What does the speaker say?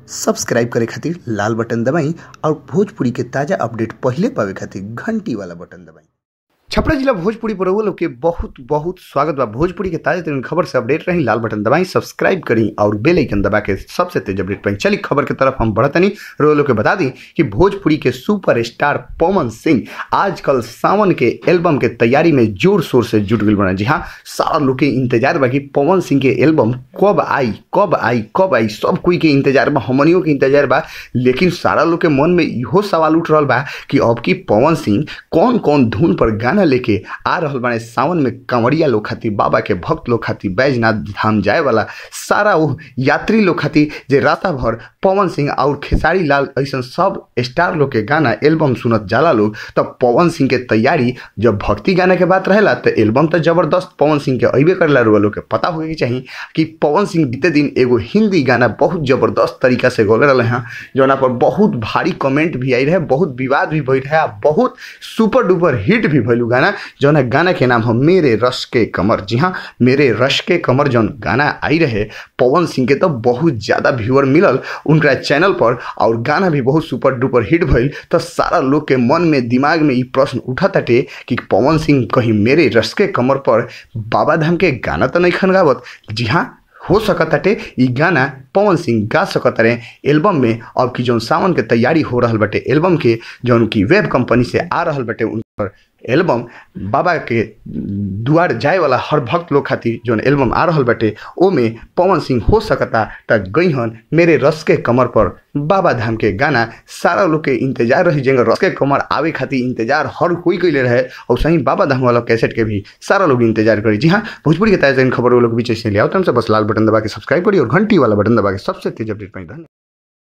Subscribe करे खातिर लाल button दबाई और भोजपुरी के ताजा अपडेट पहिले पावे खातिर घंटी वाला बटन दबाई। छपरा जिला भोजपुरी पर लोग के बहुत बहुत स्वागत बा। भोजपुरी के ताजा तरीन खबर से अपडेट रही, लाल बटन दबाई, सब्सक्राइब करी और बेल आइकन दबा के सबसे तेज अपडेट पाई। चली खबर के तरफ हम बढ़तनी। रोलो के बता दी कि भोजपुरी के सुपर स्टार पवन सिंह आजकल सावन के एल्बम के तैयारी में जोर शोर से जुट गई बना। जी हाँ, सारा लोग के इंतजार बा कि पवन सिंह के एल्बम कब आई कब आई कब आई, सब कोई के इंतजार बा, हमनियों के इंतजार बा। लेकिन सारा लोग के मन में इहो सवाल उठ रहा बा कि अब की पवन सिंह कौन कौन धुन पर गाना लेके आ रहल बाने सावन में। कांवरिया लोग खातिर, बाबा के भक्त लोग खातिर, बैजनाथ धाम जाए वाला सारा वो यात्री लोग खातिर जे रास्ता भर पवन सिंह और खेसारी लाल ऐसा सब स्टार लोग के गाना एल्बम सुनत जाला लोग। तब पवन सिंह के तैयारी जब भक्ति गाना के बात रहेला तो एल्बम तो जबरदस्त पवन सिंह के अबे करेला। रुआ लोग के पता होके चाहिए कि पवन सिंह बीते दिन एगो हिंदी गाना बहुत जबरदस्त तरीका से गौले रहे हैं, जौना पर बहुत भारी कमेंट भी आई रहे, बहुत विवाद भी भइल रहे, बहुत सुपर डुपर हिट भी भइल गाना, जौन गाना के नाम हो मेरे रश के कमर। जी हाँ, मेरे रश के कमर जौन गाना आई रहे पवन सिंह के तो बहुत ज़्यादा व्यूअर मिलल उनका चैनल पर और गाना भी बहुत सुपर डुपर हिट भइल। तो सारा लोग के मन में दिमाग में ये प्रश्न उठा ताटे कि पवन सिंह कहीं मेरे रश के कमर पर बाबा धाम के गाना तो नहीं खनगावत। जी हाँ, हो सकताटे ई गाना पवन सिंह गा सकत रहे एल्बम में। अब की जौन सावन के तैयारी हो रहा बटे एल्बम के, जौन की वेब कंपनी से आ रहा बटे उन पर एल्बम बाबा के दुआर जाए वाला हर भक्त लोग खातिर जौन एल्बम आ रहा बटे ओ में पवन सिंह हो सकता त गईहन मेरे रस के कमर पर बाबा धाम के गाना। सारा लोग के इंतजार रही, जेंगे रस के कमर आवे खातिर इंतजार हर कोई कैले रहे और सही बाबा धाम वाला कैसेट के भी सारा लोग इंतजार करी। जी हाँ, भोजपुरी के ताजा खबर लोग बीच ले आओ। बस लाल बटन दबा के सब्सक्राइब करी और घंटी वाला बटन दबा के सबसे तेज अपडेट पाई। धन्यवाद।